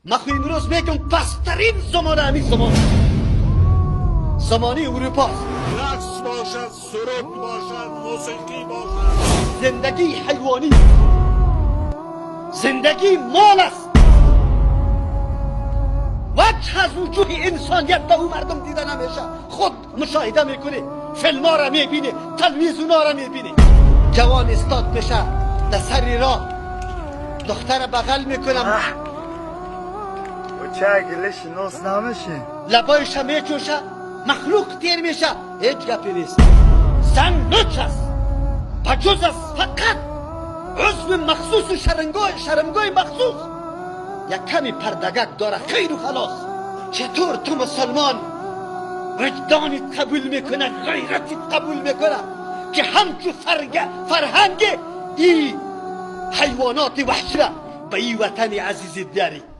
Ман خو امروز میگم پسترین زمان همین زمان زمانی اروپا است. رقص باشد، سرود باشد، موسیقی باشد. زندگی حیوانی، زندگی مال است. وجه از وجوه انسانیت به او مردم دیده نمیشه. خود مشاهده میکنی، فیلم ها را میبینی، تلویزیون ها را میبینی. جوان استاد میشه در سر راه، دختر بغل میکنم، لبایش میچوشه، مخلوق تیر میشه، هیچ گپی نیست. زن لچ است، بجز از فقط عضو مخصوص و شرمگاه مخصوص یک کمی پردگک داره، خیر و خلاص. چطور تو مسلمان وجدانت قبول میکنه، غیرتت قبول میکنه که همچو فرهنگ ای حیوانات وحشی را به ای وطن عزیزت بیاری؟